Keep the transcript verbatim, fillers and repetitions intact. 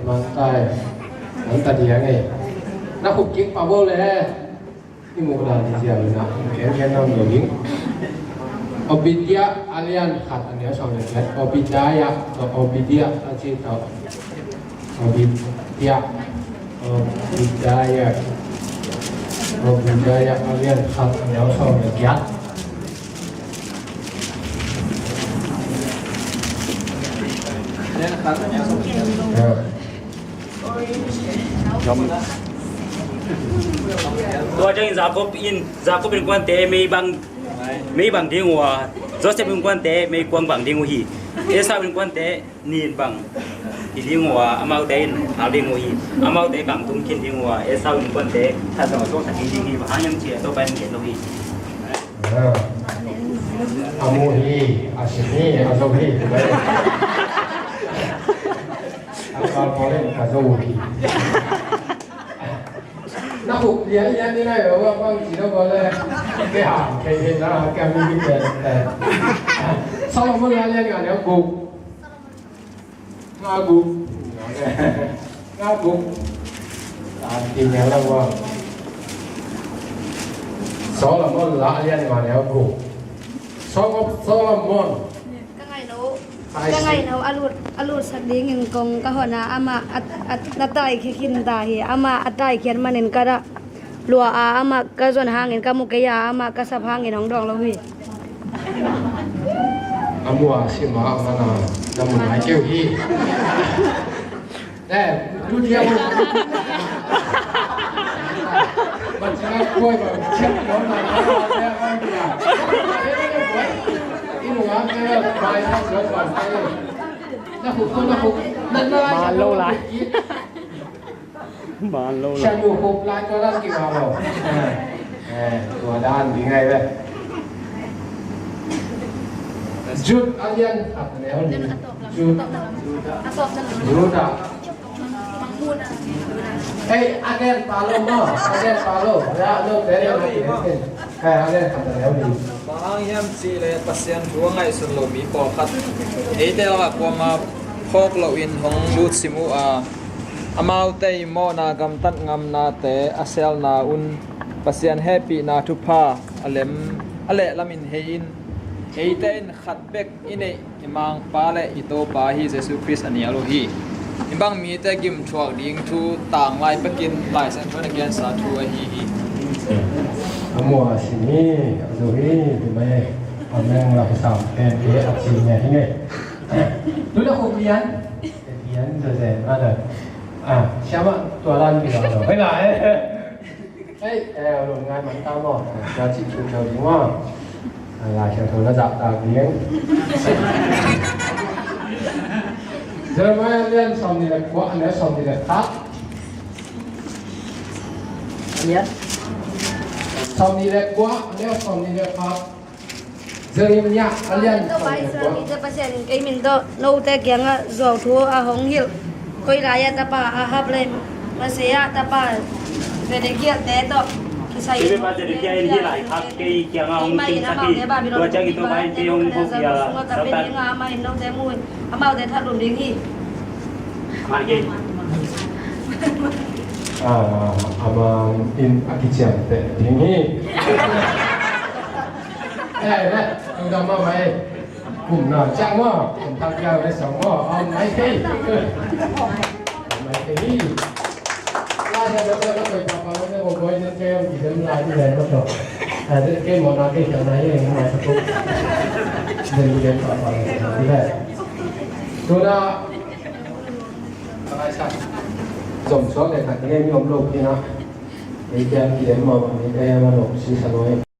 Mangtai. Mangtai diang eh. Na khup kik pa bo le. I muh dan hi ziau in ah, gen gen nam lo ding. Obadiah a lian khat a neu sawm le giat. Obadiah, tawh Obadiah a ci tawh. Obadiah, Obadiah, Obadiah a lian khat a neu sawm le giat. Tua ciangin Jacob in, Jacob innkuante mei bang, mei bang ding uh a, Joseph innkuante mei kuang bang ding uh hi. Esau innkuante nin bang hi ding uh a, amaute in hal ding uh hi. Amaute kangtum khin ding uh a, Esau innkuante thatsawh a suakta khin ding hi. Bang hang hiam cih leh Topa in gen lo hi. A mu hi, a sim hi, a zo hi. A kal pawl in ka zo uh hi. Na khup lianlian ni nai lo, bang ci lo bang le. Kei ham kei kei na, kei mi hi pen pen. Solomon la lian nga lian guk. Nga guk. Nga guk. Ti lian la wa. Solomon la lian nga lian guk. Song of Solomon. Ka ngaihno, ka ngaihno a lut, a lutsak dingin kong ka hon a, amah a, a, na taikhia khin ta hi. Amah a taikhiat manin ka dah lua a, amah ka zon hangin ka mu kei a, amah ka sap hangin hong dawng lo hi. A mu a sim a, amah na, na mu nai kei uh hi. Eh, tu dia mu. Macam kau, bang, cek kau, bang, bang, bang, bang, bang. Ini orang kaya, baik, baik, baik, baik. Nak hukum, nak hukum. Nak, nak, nak, nak. Malu lah. Malu lah. Sian hukum lah, kau lah gimana? Eh, eh, tua dan, bingai, beh. Jude a lian khat a neu li. Jude. Jude. Ei, a gen pa lo maw. A gen pa lo. Ya, lo te le ma ki hen. Ei, a gen khat a neu li. Bang hang hiam cih leh Pasian thu a ngaihsun lo mi pawlkhat eite lakah kuamah phawk loin hong lut sim uh a, amaute i mawhna gamtat ngamnate a selna un Pasian hehpihna thupha a lem, a lehlamin hei in. Eite in khat bek i neih i Mangpa le i Topa hi Jesu Khrist a nial uh hi. Hih bang mite gimthuak ding thu tanglai pekin Lai Siangtho in a gensa thu ahi hi. A mu a sim hi, a zo hi, ti mai. A meng la kisam pen ke a ci nge hi nge. Tu la khup lian. Lian zo zen ma da. Ah, siama tua lan bi la zo. Hei la, eh. Hei, eh, lum ngai man ta maw. Tua cih thu tua ding maw. Lai Siangtho na zahtak ding. Jeremiah lian sawmnih le kua, a neu sawmnih le khat. Lian. Sawmnih le kua, a neu sawmnih le khat. Jeremiah a lian sawmnih le kua. Israel mite Pasian in kei min tawh note kiangah zuauthu a hong hilh. Koi lai-ah tapa Ahab le Maseah tapa Zedekiah te tawh kisai in, Zedekiah in hih lai khak kei kiangah hong simsak hi. Tua ciangin Topa in kei hong hopih a, sungah ka pia ding a, amah in note mu in amaute thatlum ding hi. Amah in kei. Ah, amah in a kiciamteh ding hi. Eh, eh, tung dam mah mai. Kum na ciang maw, kum thak ciang le sawng maw, a om mai kei. Om mai kei. Lai Siangtho koi papa lo ne, ko koi ne, kei om kidem lai ni le maw tawh. A, kei mawhna kei khialhna hi, mai sa ko. Dem kidem papa lo ni le. Tuna, lai sa. Zom suak le khat ni, mi om lo kei na. Ei kei kidem maw, ei kei a maw lo, si sa lo.